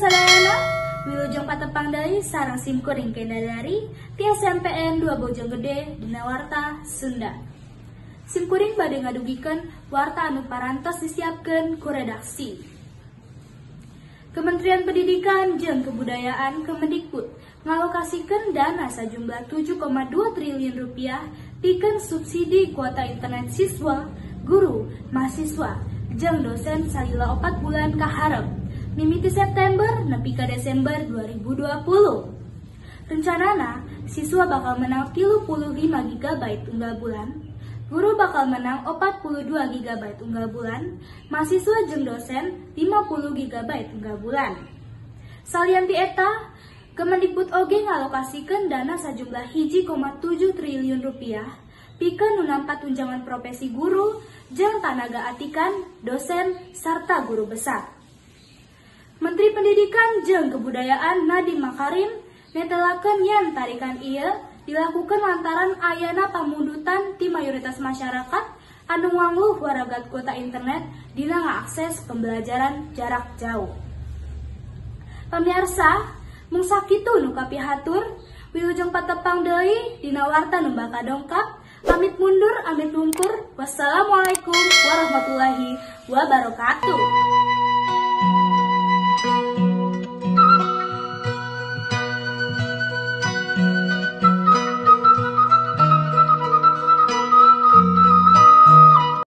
sadayana, wilujeng patepang deui sareng simkuring Kendadari ti SMPN 2 Bojonggede dina Warta Sunda. Simkuring bade ngadugikeun warta anu parantos disiapkeun ku redaksi. Kementerian Pendidikan jeung Kebudayaan Kemendikbud ngalokasikeun dana sajumlah 7,2 triliun rupiah pikeun subsidi kuota internet siswa, guru, mahasiswa, jeung dosen salila 4 bulan kaharep, mimiti September nepi ka Desember 2020. Rencanana, siswa bakal menang 35 GB unggal bulan, guru bakal menang 42 GB unggal bulan, mahasiswa jeung dosen 50 GB unggal bulan. Salian ti eta, Kemendikbud oge ngalokasikeun dana sajumlah 1,7 triliun rupiah pikeun nu nampa tunjangan profesi guru jeung tanaga atikan, dosen, sarta guru besar. Menteri Pendidikan jeung Kebudayaan Nadiem Makarim netelakeun yen tarikan ieu dilakukan lantaran ayana pamundutan ti mayoritas masyarakat anu ngangluh waragat kuota internet dina ngaakses pembelajaran jarak jauh. Pamiarsa, mung sakitu nu kapihatur, wilujeng patepang deui dina warta nu bakal dongkap. Pamit mundur, amit lungkur. Wassalamualaikum warahmatullahi wabarakatuh.